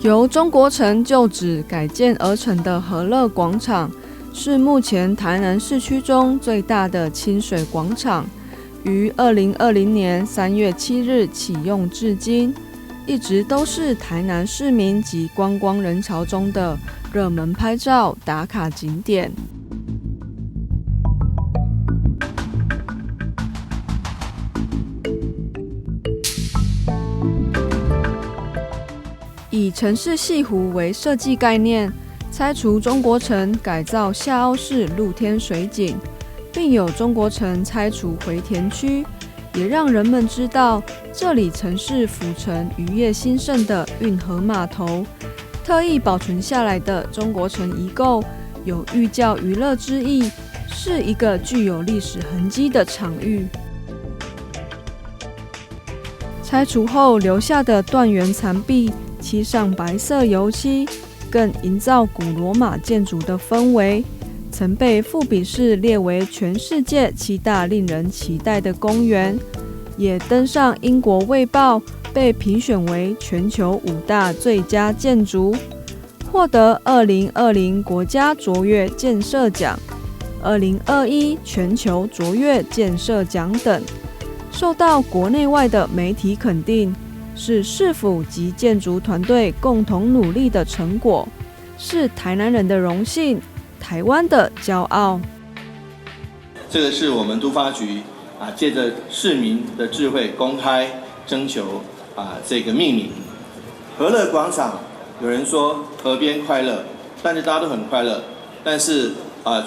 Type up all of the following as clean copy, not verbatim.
由中国城旧址改建而成的和乐广场，是目前台南市区中最大的亲水广场。于2020年3月7日启用至今，一直都是台南市民及观光人潮中的热门拍照打卡景点。以城市西湖为设计概念，拆除中国城，改造下凹式露天水景，并有中国城拆除回填区，也让人们知道这里曾是府城渔业兴盛的运河码头。特意保存下来的中国城遗构，有寓教于乐之意，是一个具有历史痕迹的场域。拆除后留下的断垣残壁，漆上白色油漆，更营造古罗马建筑的氛围。曾被富比士列为全世界七大令人期待的公园，也登上英国卫报，被评选为全球五大最佳建筑，获得2020国家卓越建设奖、2021全球卓越建设奖等，受到国内外的媒体肯定。是市府及建筑团队共同努力的成果，是台南人的荣幸，台湾的骄傲。这个是我们都发局借着市民的智慧公开征求这个命名。和乐广场，有人说河边快乐，但是大家都很快乐。但是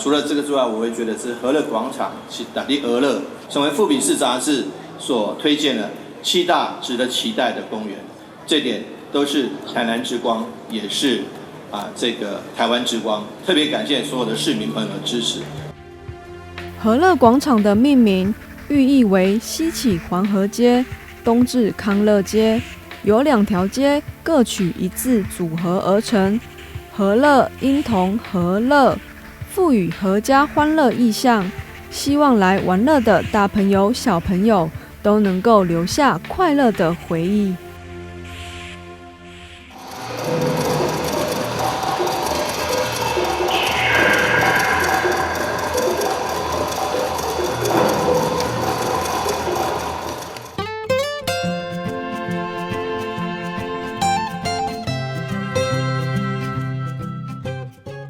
除了这个之外，我会觉得是和乐广场是打的和乐，成为富比士杂志所推荐的七大值得期待的公园，这点都是台南之光，也是这个台湾之光。特别感谢所有的市民朋友的支持。和乐广场的命名寓意为西起环河街，东至康乐街，由两条街各取一字组合而成。和乐音同和乐，赋予阖家欢乐意象，希望来玩乐的大朋友、小朋友都能够留下快乐的回忆。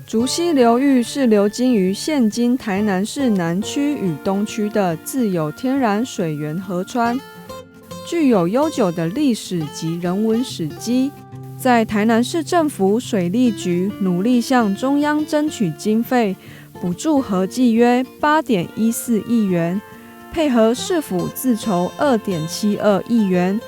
竹溪流域是流经于现今台南市南区与东区的自有天然水源河川，具有悠久的历史及人文史迹。在台南市政府水利局努力向中央争取经费补助，合计约8.14亿元，配合市府自筹2.72亿元，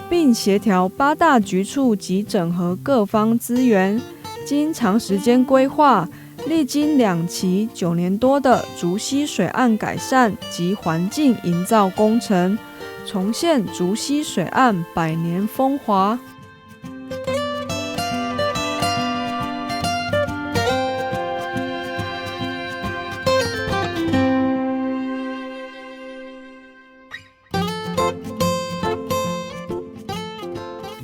并协调八大局处及整合各方资源。经长时间规划，历经两期9年多的竹溪水岸改善及环境营造工程，重现竹溪水岸百年风华。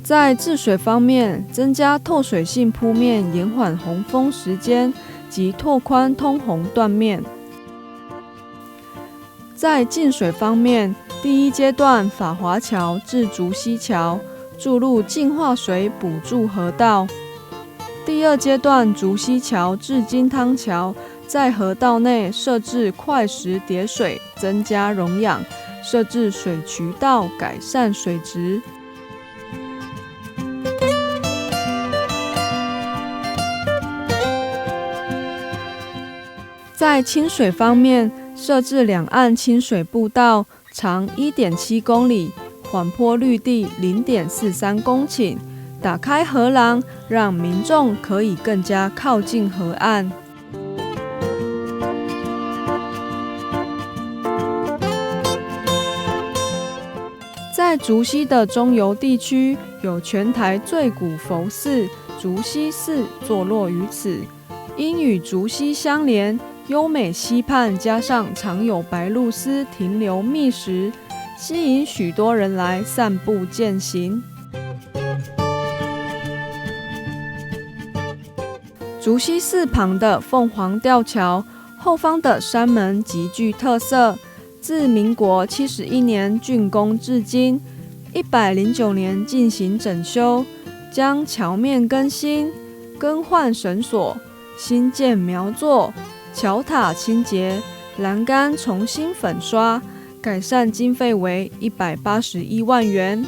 在治水方面，增加透水性铺面，延缓洪峰时间及拓宽通洪断面。在净水方面，第一阶段法华桥至竹溪桥注入净化水补助河道；第二阶段竹溪桥至金汤桥，在河道内设置块石叠水，增加溶氧，设置水渠道，改善水质。在清水方面，设置两岸清水步道，长1.7公里，缓坡绿地0.43公顷，打开河廊，让民众可以更加靠近河岸。在竹溪的中游地区，有全台最古佛寺竹溪寺坐落于此，因与竹溪相连。优美溪畔，加上常有白鹭鸶停留觅食，吸引许多人来散步健行。竹溪寺旁的凤凰吊桥后方的山门极具特色，自民国71年竣工至今，109年进行整修，将桥面更新、更换绳索、新建苗座、桥塔清洁、栏杆重新粉刷，改善经费为181万元。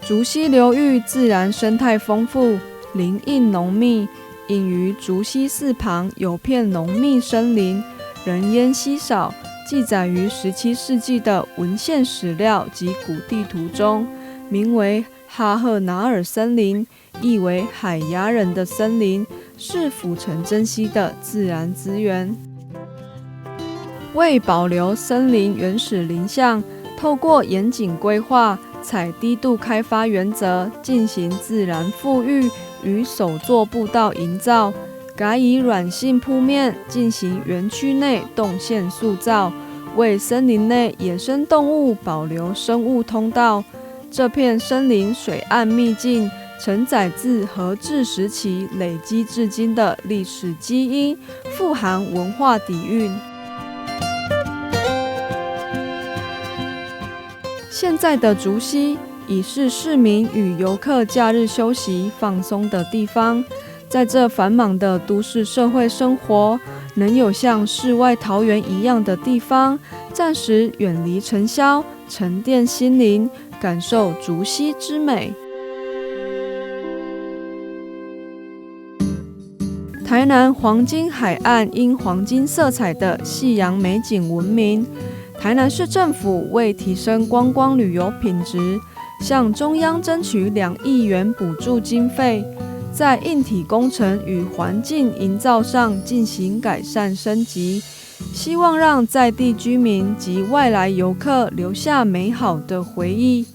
竹溪流域自然生态丰富，林荫浓密，隐于竹溪寺旁有片浓密森林，人烟稀少，记载于17世纪的文献史料及古地图中，名为哈赫纳尔森林，意为海牙人的森林，是府城珍稀的自然资源。为保留森林原始林相，透过严谨规划，采低度开发原则进行自然复育与手作步道营造，改以软性铺面进行园区内动线塑造，为森林内野生动物保留生物通道。这片森林水岸秘境，承载自荷治时期累积至今的历史基因，富含文化底蕴。现在的竹溪已是市民与游客假日休息放松的地方。在这繁忙的都市社会生活，能有像世外桃源一样的地方，暂时远离尘嚣，沉淀心灵，感受竹溪之美。台南黄金海岸因黄金色彩的夕阳美景闻名。台南市政府为提升观光旅游品质，向中央争取2亿元补助经费，在硬体工程与环境营造上进行改善升级，希望让在地居民及外来游客留下美好的回忆。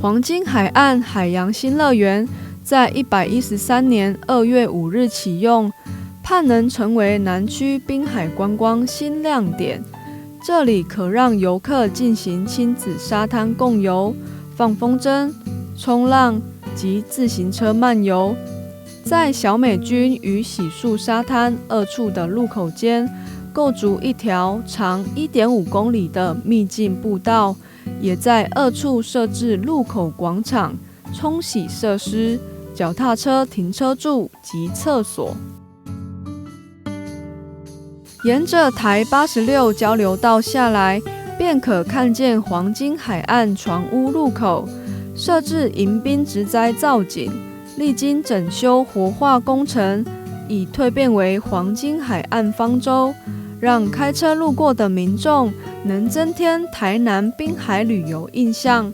黄金海岸海洋新乐园在113年2月5日启用，盼能成为南区滨海观光新亮点。这里可让游客进行亲子沙滩共游、放风筝、冲浪及自行车漫游。在小美军与洗漱沙滩二处的路口间，构筑一条长1.5公里的秘境步道。也在二处设置路口广场、冲洗设施、脚踏车停车柱及厕所。沿着台86交流道下来，便可看见黄金海岸船屋入口，设置迎宾植栽造景，历经整修活化工程，已蜕变为黄金海岸方舟，让开车路过的民众能增添台南滨海旅游印象。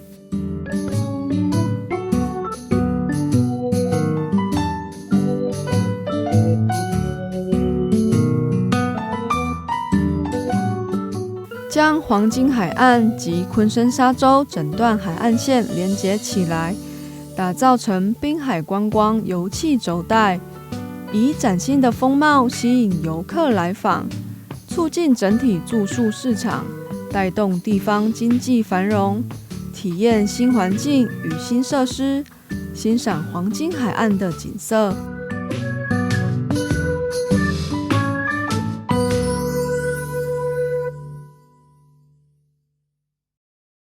将黄金海岸及昆山沙洲整段海岸线连接起来，打造成滨海观光游憩轴带，以崭新的风貌吸引游客来访，促进整体住宿市场，带动地方经济繁荣，体验新环境与新设施，欣赏黄金海岸的景色。